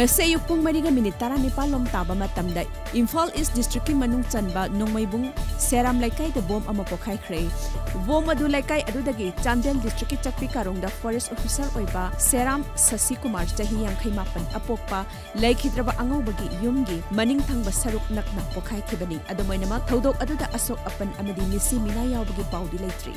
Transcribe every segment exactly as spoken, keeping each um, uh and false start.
ꯉꯁꯤ ꯑꯌꯨꯛ ꯄꯨꯡ ꯃꯔꯤꯒ ꯃꯤꯅꯤꯠ ꯇꯔꯥꯅꯤꯄꯥꯜ ꯂꯣꯝ ꯇꯥꯕ ꯃꯇꯝꯗ ꯏꯝꯐꯥꯜ ꯏꯁ ꯗꯤꯁꯇ꯭ꯔꯤꯛꯀꯤ ꯃꯅꯨꯡ ꯆꯟꯕ ꯅꯣꯡꯃꯩꯕꯨꯡ ꯁꯦꯔꯥꯝ ꯂꯩꯀꯥꯏꯗ ꯕꯣꯝ ꯑꯃ ꯄꯣꯈꯥꯏꯈ꯭ꯔꯦ꯫ ꯕꯣꯝ ꯑꯗꯨ ꯂꯩꯀꯥꯏ ꯑꯗꯨꯗꯒꯤ ꯆꯥꯟꯗꯦꯜ ꯗꯤꯁꯇ꯭ꯔꯤꯛꯀꯤ ꯆꯛꯄꯤ ꯀꯥꯔꯣꯡꯗ ꯐꯣꯔꯦꯁ ꯑꯣꯐꯤꯁꯔ ꯑꯣꯏꯕ ꯁꯦꯔꯥꯝ ꯁꯁꯤ ꯀꯨꯃꯥꯔ, ꯆꯍꯤ ꯌꯥꯡꯈꯩ ꯃꯥꯄꯟ, ꯑꯄꯣꯛꯄ ꯂꯩꯈꯤꯗ꯭ꯔꯕ ꯑꯉꯧꯕꯒꯤ ꯌꯨꯝꯒꯤ ꯃꯅꯤꯡ ꯊꯪꯕ ꯁꯔꯨꯛ ꯅꯛꯅ ꯄꯣꯈꯥꯏꯈꯤꯕꯅꯤ꯫ ꯑꯗꯨꯝ ꯑꯣꯏꯅꯃꯛ, ꯊꯧꯗꯣꯛ ꯑꯗꯨꯗ ꯑꯁꯣꯛ ꯑꯄꯟ ꯑꯃꯗꯤ ꯃꯤꯁꯤ ꯃꯤꯅꯥ ꯌꯥꯎꯕꯒꯤ ꯄꯥꯎꯗꯤ ꯂꯩꯇ꯭ꯔꯤ꯫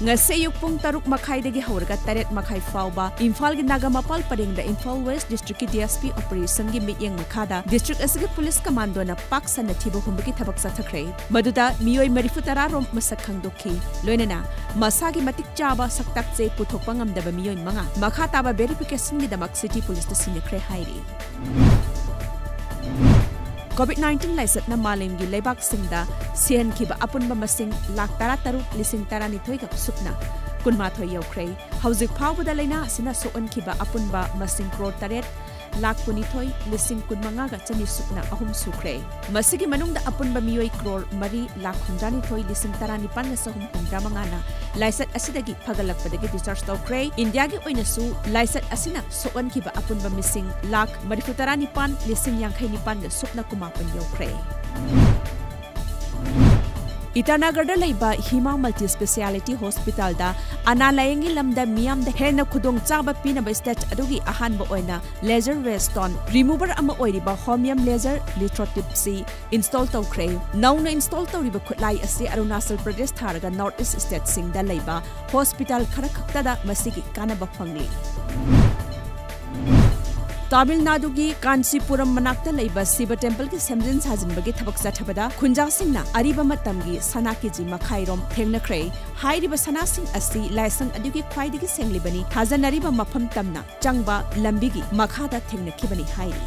ꯉꯁꯤ ꯑꯌꯨꯛ ꯄꯨꯡ ꯇꯔꯨꯛ ꯃꯈꯥꯏꯗꯒꯤ ꯍꯧꯔꯒ ꯇꯔꯦꯠ ꯃꯈꯥꯏ ꯐꯥꯎꯕ ꯏꯝꯐꯥꯜꯒꯤ ꯅꯥꯒꯥꯃꯄꯥꯜ ꯄꯔꯦꯡꯗ ꯏꯝꯐꯥꯜ ꯋꯦꯁ ꯗꯤꯁꯇ꯭ꯔꯤꯛꯀꯤ ꯗꯤ ꯑꯦꯁ ꯄꯤ ꯑꯣꯄꯔꯦꯁꯟꯒꯤ ꯃꯤꯠꯌꯦꯡ ꯃꯈꯥꯗ ꯗꯤꯁꯇ꯭ꯔꯤꯛ ꯑꯁꯤꯒꯤ ꯄꯨꯂꯤꯁ ꯀꯃꯥꯟꯗꯣꯅ ꯄꯥꯛ ꯁꯟꯅ ꯊꯤꯕ ꯍꯨꯝꯕꯒꯤ ꯊꯕꯛ ꯆꯠꯊꯈ꯭ꯔꯦ꯫ ꯃꯗꯨꯗ ꯃꯤꯑꯣꯏ ꯃꯔꯤꯐꯨ ꯇꯔꯥ ꯔꯣꯝ ꯃꯁꯛ ꯈꯪꯗꯣꯛꯈꯤ꯫ ꯂꯣꯏꯅꯅ ꯃꯁꯥꯒꯤ ꯃꯇꯤꯛ ꯆꯥꯕ ꯁꯛꯇꯥꯛ ꯆꯦ ꯄꯨꯊꯣꯛꯄ ꯉꯝꯗꯕ ꯃꯤꯑꯣꯏ ꯃꯉꯥ ꯃꯈꯥ ꯇꯥꯕ ꯚꯦꯔꯤꯐꯤꯀꯦꯁꯟꯒꯤꯗꯃꯛ ꯁꯤꯇꯤ ꯄꯨꯂꯤꯁꯇ ꯁꯤꯟꯅꯈ꯭ꯔꯦ ꯍꯥꯏꯔꯤ꯫ ꯀꯣꯚꯤꯗ ꯅꯥꯏꯟꯇꯤꯟ ꯂꯥꯏꯆꯠꯅ ꯃꯥꯂꯦꯝꯒꯤ ꯂꯩꯕꯥꯛꯁꯤꯡꯗ ꯁꯤꯍꯟꯈꯤꯕ ꯑꯄꯨꯟꯕ ꯃꯁꯤꯡ ꯂꯥꯈ ꯇꯔꯥꯇꯔꯨꯛ ꯂꯤꯁꯤꯡ ꯇꯔꯥꯅꯤꯊꯣꯏꯒ ꯁꯨꯞꯅ ꯀꯨꯟꯃꯥꯊꯣꯏ ꯌꯧꯈ꯭ꯔꯦ꯫ ꯍꯧꯖꯤꯛ ꯐꯥꯎꯕꯗ ꯂꯥꯏꯅꯥ ꯑꯁꯤꯅ ꯁꯣꯛꯍꯟꯈꯤꯕ ꯑꯄꯨꯟꯕ ꯃꯁꯤꯡ ꯀ꯭ꯔꯣꯔ ꯇꯔꯦꯠ ꯂꯥꯈ ꯀꯨꯟꯅꯤꯊꯣꯏ ꯂꯤꯁꯤꯡ ꯀꯨꯟꯃꯉꯥꯒ ꯆꯅꯤ ꯁꯨꯞꯅ ꯑꯍꯨꯝ ꯁꯨꯈ꯭ꯔꯦ꯫ ꯃꯁꯤꯒꯤ ꯃꯅꯨꯡꯗ ꯑꯄꯨꯟꯕ ꯃꯤꯑꯣꯏ ꯀ꯭ꯔꯣꯔ ꯃꯔꯤ ꯂꯥꯈ ꯍꯨꯝꯗ꯭ꯔꯥꯅꯤꯊꯣꯏ ꯂꯤꯁꯤꯡ ꯇꯔꯥꯅꯤꯄꯥꯟꯒ ꯆꯍꯨꯝ ꯍꯨꯝꯗ꯭ꯔꯥ ꯃꯉꯥꯅ ꯂꯥꯏꯆꯠ ꯑꯁꯤꯗꯒꯤ ꯐꯒꯠꯂꯛꯄꯗꯒꯤ discharge ꯇꯧꯈ꯭ꯔꯦ꯫ ꯏꯟꯗꯤꯌꯥꯒꯤ ꯑꯣꯏꯅꯁꯨ ꯂꯥꯏꯆꯠ ꯑꯁꯤꯅ ꯁꯣꯛꯍꯟꯈꯤꯕ ꯑꯄꯨꯟꯕ ꯃꯤꯁꯤꯡ ꯂꯥꯈ ꯃꯔꯤꯐꯨ ꯇꯔꯥ ꯅꯤꯄꯥꯟ ꯂꯤꯁꯤꯡ ꯌꯥꯡꯈꯩ ꯅꯤꯄꯥꯟꯒ ꯁꯨꯞꯅ ꯀꯨꯟꯃꯥꯄꯟ ꯌꯧꯈ꯭ꯔꯦ꯫ ꯏꯇꯥꯅꯒꯔꯗ ꯂꯩꯕ ꯍꯤꯃꯥ ꯃꯜꯇꯤ ꯁ꯭ꯄꯦꯁꯤꯌꯥꯂꯤꯇꯤ ꯍꯣꯁꯄꯤꯇꯥꯜꯗ ꯑꯅꯥ ꯂꯥꯌꯦꯡꯒꯤ ꯂꯝꯗ ꯃꯤꯌꯥꯝꯗ ꯍꯦꯟꯅ ꯈꯨꯗꯣꯡꯆꯥꯕ ꯄꯤꯅꯕ ꯁ꯭ꯇꯦꯠ ꯑꯗꯨꯒꯤ ꯑꯍꯥꯟꯕ ꯑꯣꯏꯅ laser waste stone remover ꯑꯃ ꯑꯣꯏꯔꯤꯕ Homium laser lithotripsy install ꯇꯧꯈ꯭ꯔꯦ꯫ ꯅꯧꯅ install ꯇꯧꯔꯤꯕ ꯈꯨꯠꯂꯥꯏ ꯑꯁꯤ ꯑꯔꯨꯅꯥꯆꯜ ꯄ꯭ꯔꯗꯦꯁ ꯊꯥꯔꯒ North East ꯁ꯭ꯇꯦꯠꯁꯤꯡꯗ ꯂꯩꯕ ꯍꯣꯁꯄꯤꯇꯥꯜ ꯈꯔꯈꯛꯇꯗ ꯃꯁꯤꯒꯤ ꯀꯥꯟꯅꯕ ꯐꯪꯂꯤ꯫ ꯇꯥꯃꯤꯜ ꯅꯥꯗꯨꯒꯤ ꯀꯥꯟꯆꯤꯄꯨꯔꯝ ꯃꯅꯥꯛꯇ ꯂꯩꯕ ꯁꯤꯕ ꯇꯦꯝꯄꯜꯒꯤ ꯁꯦꯝꯖꯤꯟ ꯁꯥꯖꯤꯟꯕꯒꯤ ꯊꯕꯛ ꯆꯠꯊꯕꯗ ꯈꯨꯟꯖꯥꯁꯤꯡꯅ ꯑꯔꯤꯕ ꯃꯇꯝꯒꯤ ꯁꯅꯥ ꯀꯦꯖꯤ ꯃꯈꯥꯏꯔꯣꯝ ꯊꯦꯡꯅꯈ꯭ꯔꯦ꯫ ꯍꯥꯏꯔꯤꯕ ꯁꯅꯥꯁꯤꯡ ꯑꯁꯤ ꯂꯥꯏꯁꯪ ꯑꯗꯨꯒꯤ ꯈ꯭ꯋꯥꯏꯗꯒꯤ ꯁꯦꯡꯂꯤꯕꯅꯤ꯫ ꯊꯥꯖꯅꯔꯤꯕ ꯃꯐꯝ ꯇꯝꯅ ꯆꯪꯕ ꯂꯝꯕꯤꯒꯤ ꯃꯈꯥꯗ ꯊꯦꯡꯅꯈꯤꯕꯅꯤ ꯍꯥꯏꯔꯤ꯫